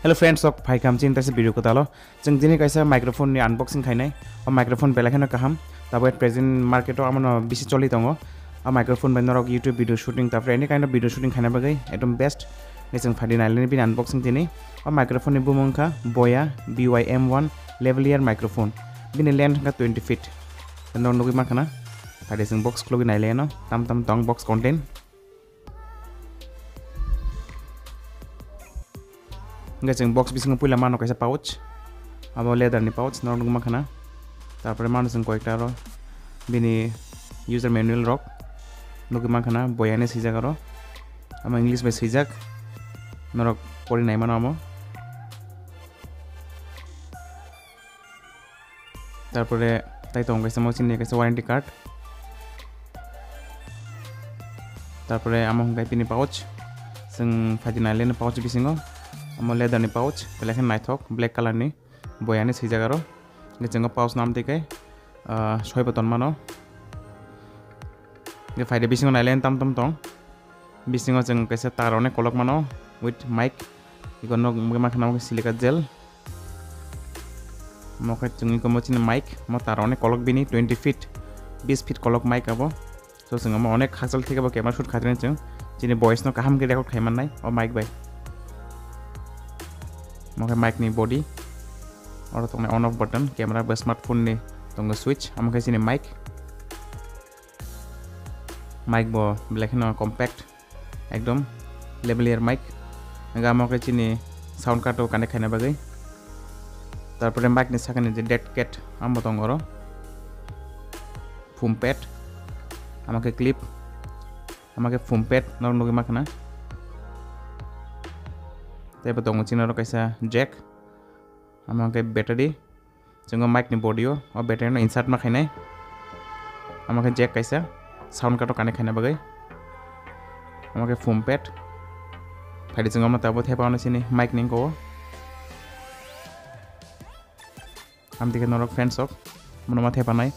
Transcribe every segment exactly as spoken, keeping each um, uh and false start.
Hello friends, sok phaikam chini taisa video kwtalo. Chwng dini kaisa microphone ni unboxing khainai. O microphone belai kheno kaham. Tabo at present market o amono bisi choli tongo. A microphone bai norok YouTube video shooting, tapre any kind of video shooting khaina bagwi ekdom best. Ni chwng phadi nailani bini unboxing tini. O microphone ni bumung kha Boya B Y M one lavalier microphone. Bini length kha twenty feet. Norok nugwi mankha na. Phadi chwng box khulugwi nailai no. Tam tam tong box content. Hingke chwng box bisingo puila mano kaisa pouch, abo leather ni pouch norok nugwi mankha na. Tarpore mano chwng koyekta aro bini user manual rok nugwi mankha na, Boya hinwi swijak aro, amo English bai swijak, norok pori nai mano amo. Tarpore tai tongo kaisa mo chini kaisa warranty card. Tarpore amo hwnkhe bini pouch. Chwng phaidi naileni pouch bisingo. Amo leather ni pouch. Belai khe naithok black color ni. Boya hinwi swijak aro. Hwnkhe chwng o pouch nam twi khe, ah, soi bo tonmano. Hwnkhe phaidi bisingo naileni tam tam tong. Bisingo chwng kaisa tar onek kolok mano with mic. Iko nok mungwi mankha namo khe silica gel. Mo khe chwng iko mo chini mic, mo tar onek kolok bini twenty feet, bis feet kolok mic abo. So chwng omo onek khakchal thik abo camera shoot khaitene chwng chini voice no kaham khe record khai mannai o mic bai. Mo khe mic ni body, oro tongnai on off button, camera ba smartphone ni tongo switch, amo khe chini mic. Mic bo belai kheno compact, ekdom lavalier mic. Hingke amo khe chini sound card o connect khaina bagwi. Tarpore mic ni sakani je dead cat amo tongo oro. Foam pad, amo khe clip, amo khe foam pad norok nugwi mankha na. Tei bo tongo chini oro kaisa jack, amo khe battery. Chwng o mic ni body o, o battery no insert ma khainai. Amo khe jack kaisa, sound card o connect khaina bagwi. Amo khe foam pad. Phaidi chwng omo tabuk thepa ono chini mic ni wngkha o. Amtwi khe norok fans rok, mono ma thepa nai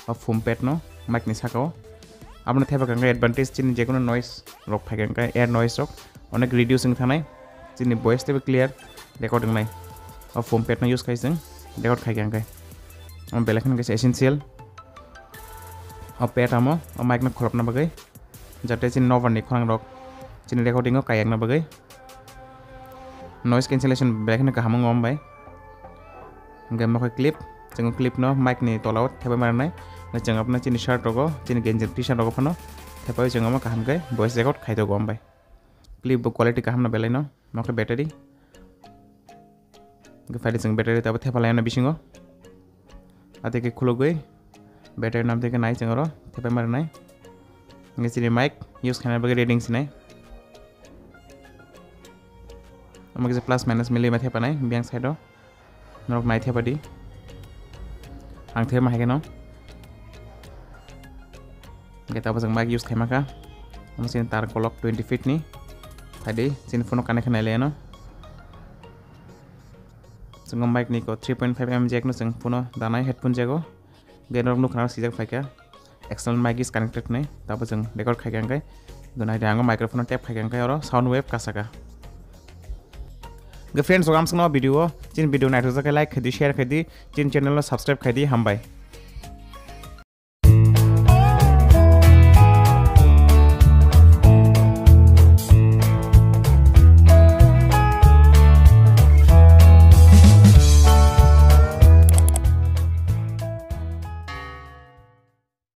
o foam pad no mic ni saka o. Abono thepa khe advantage chini jekono noise rok phai khe air noise rok onek reduce wng thanai, chini voice teibo clear record wngnai. O foam pad no use khai chwng record khai khe hwnkhe. Omo belai kheno kaisa essential. O pad amo o mic no kholopna bagwi, jate chini nobar ni khorang rok chini recording o kayakna bagwi. Noise cancellation belai kheno kaham wngo omo bai. Hwnkhe mo khe clip, chwng clip no mic ni tola o thepai ma rwnai. Hwnkhe chwng abono chini shirt rogo, chini genji t-shirt rogo phano thepai chwng omo kaham khe voice record khai tongo omo bai. Clip bo quality kaham no belai no, mo khe battery. Hwnkhe phaidi chwng battery tabo thepa lai ano bisingo. Atwi khe khulugwi battery nam twi khe nai chwng oro thepai ma rwnai. Hwnkhe chini mic use khaina bagwi reading sinai. Omo kisa plus minus milwi ma thepa nai biyang side o. Norok nai thepa di. Ang thepa ma hai khe no. Hwnkhe tabuk chwng mic use khaima kha. Omo chini tar kolok twenty feet ni. Phaidi chini phone o connect khe nai le ano. Chwng o mic ni ko three point five M M jack no chwng phone o danai headphone jack o. Hwnkhe norok nukha na swijak phaikha. External mic is connected hinwi, tabuk chwng record khaikha hwnkhe. Hwnkhe naidi ang o microphone o tap khaikha hwnkhe oro sound wave kasaka. Hwnkhe friends, o amsukno video o, chini video naithokjak khe like khaidi, share khaidi, chini channel no subscribe khaidi, hambai.